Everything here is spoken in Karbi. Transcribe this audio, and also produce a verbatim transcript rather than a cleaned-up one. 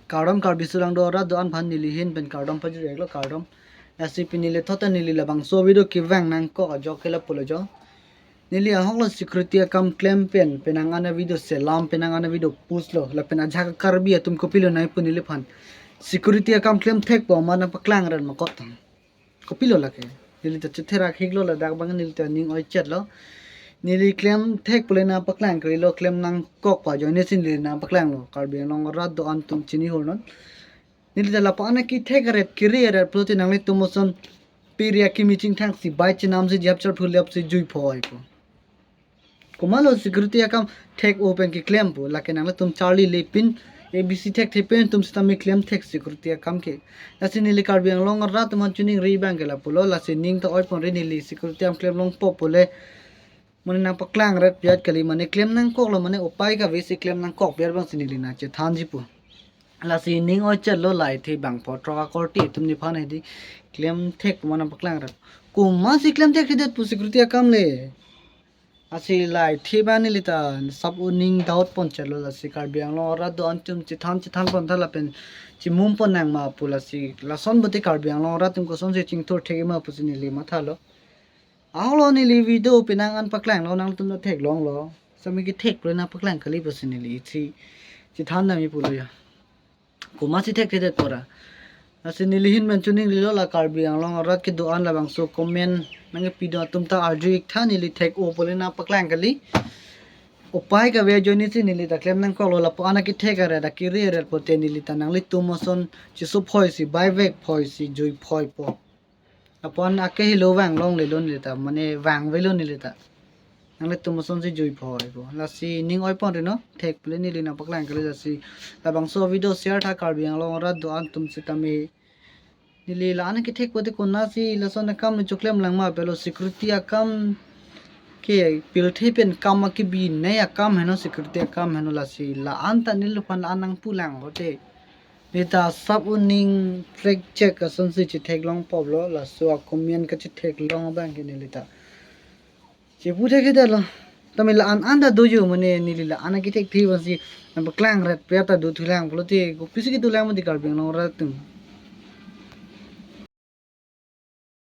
Kardom Karbi Sulang do rat do-an aphan neli ahin pen kardom pajir-iklo, kardom. Lasi pini neli thot ta neli labangso video kevang nangkok ajok ke lapulo jo. Neli ahok lo security akam klem pen penang ana video selam, penang ana video post lo, lapen ajahak Karbi atum kopilo nangji pu neliphan. Security akam klem thekpo ma nangpaklang ran ma kot tang. Kopilo lake. Neli ta chetherak hiklo, ladak abang neli ta ning oi chet lo. Neli klem thek pule nangpaklang kalilo, klem nangkok pa ajoine si neli nangpaklang lo. Karbi Anglong arat do-an atum chini hur non. Neli ta lapu-an akethek aret kiri aret pulote nanglitum ason piri akimi chingthang si bai chenam si jap char phulep si jui phoi po. Komatlo security akam thek-o pen keklem pu, lake nanglitum charli le pin A B C thekthe pen atum sitame klem thek security akam ke. Lasi neli Karbi Anglong arat atum aphan choningri abang ke lapulo, lasi ning ta oi ponre, neli security akam klem longpo pule mane nangpaklang ret piat kali, mane klem nangkok lo, mane upai kave si klem nangkok piat abang si neli nangchethanji pu. Lasi ning oi chet lo, laithe bangpho throk akorte atum nephan hedi klem thek ma nangpaklang ret. Komat si klem thekthedet pu security akam le. Lasi laithe abang neli ta sap-o ning doubt pon chet lo, lasi Karbi Anglong arat do-an atum chethan chethan pon tha lapen chimum pon nang ma pu, lasi lason pulote Karbi Anglong arat atum kosonsi chingthur thek ma pusi neli mathalo. Ahok lo neli video penang an paklang lo, nangtum ta theklong lo. Sami kethek pule nangpaklang kali pusi neli ithi chethan damji pulo ya. Komat si thekthedet pura. Lasi neli ahin pen choningrilo, la Karbi Anglong arat kedo-an labangso comment nangkepi do atum ta arju-ik tha, neli thek-o pule nangpaklang kali. Upai kave ajoine si neli ta klem nangkok lo, lapu-an akethek aret akiri aret pulote neli ta nanglitum ason cheso phoi si bai vek phoi si jui phoi po. Lapu-an akehelo vang longlelo neli ta, mane vangvelo neli ta. Nanglitum ason si jui phoi po. Lasi ning oi ponre no, thek pule neli nangpaklang kali, lasi labangso video share tha Karbi Anglong arat do-an atum sitame. Neli la-an akethek pulote konatsi lason akam choklem lang ma, pilo security akam ke pirthe pen kam akebinei akam heno, security akam heno, lasi la-an ta neliphan la-an nangpulang pulote. Neli ta sap-o ning track check asonsi chetheklong pop lo, laso a-comment kachetheklong abang ke neli ta chepu thekthedet lo. Tame la-an an ta do jo, mane neli la-an akethek thi abang si nangpaklang ret piat ta do thulang pulote kopisi kedolang mati Karbi Anglong arat atum.